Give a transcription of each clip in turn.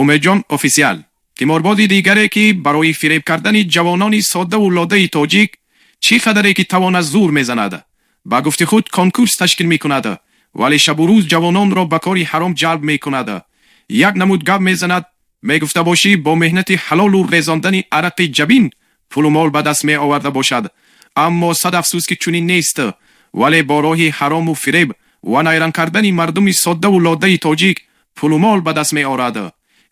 Умедҷон Офисиал, қиморбози дигаре, ки барои фиреб кардани ҷавонони соддаву лоддаи тоҷик чӣ қадаре ки тавонад зӯр мезанад. Ба гуфти худ конкурс ташкил мекунад, вале шабу рӯз ҷавононро ба кори ҳаром ҷалб мекунад. Як намуд гап мезанад, мегуфта бошӣ бо меҳнати ҳалолу резондани арақи ҷабин пулу мол ба даст меоварда бошад. Аммо сад афсӯс, ки чунин нест, вале бо роҳи ҳарому фиреб ва найранг кардани мардуми соддаву лоддаи тоҷик пулу мол ба даст меорад.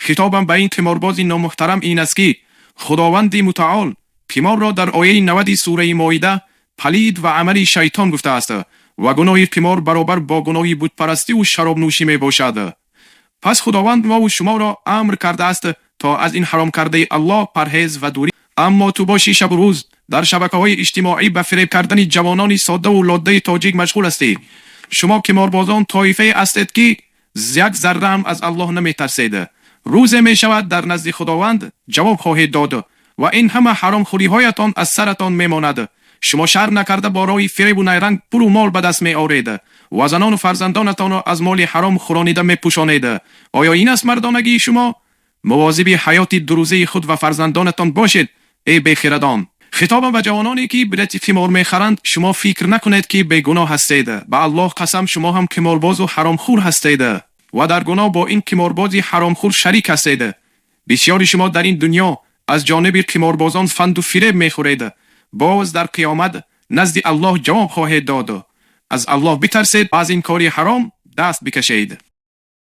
Хитобам ба ин қиморбози номуҳтарам ин аст, ки Худованди Мутаол қиморро дар ояи 90-и сураи Моида палид ва амали шайтон гуфтааст ва гуноҳи қимор баробар бо гуноҳи бутпарастиву шаробнӯшӣ мебошад. Пас Худованд мову шуморо амр кардааст, то аз ин ҳаром кардаи Аллоҳ парҳез ва дурӣ. Аммо ту бошӣ, шабу рӯз дар шабакаҳои иҷтимоӣ ба фиреб кардани ҷавонони соддаву лоддаи тоҷик машғул ҳастӣ. Шумо қиморбозон тоифае ҳастед, ки як зарра ҳам аз Аллоҳ наметарсед. Рӯзе мешавад, дар назди Худованд ҷавоб хоҳед дод ва ин ҳама ҳаромхӯриҳоятон аз саратон мемонад. Шумо шарм накарда бо роҳи фиребу найранг пулу мол ба даст меоред ва занону фарзандонатонро аз моли ҳаром хӯронида мепӯшонед. Оё ин аст мардонагии шумо? Мувозиби ҳаёти дурӯзаи худ ва фарзандонатон бошед, эй бехирадон. Хитобам ба ҷавононе, ки билети қимор мехаранд: шумо фикр накунед, ки бегуноҳ ҳастед. Ба Аллоҳ қасам, шумо ҳам қиморбозу ҳаромхӯр ҳастед ва дар гуноҳ бо ин қиморбози ҳаромхӯр шарик ҳастед. Бисёри шумо дар ин дунё аз ҷониби қиморбозон фанду фиреб мехӯред, боз дар қиёмат назди Аллоҳ ҷавоб хоҳед дод. Аз Аллоҳ битарсед, аз ин кори ҳаром даст бикашед.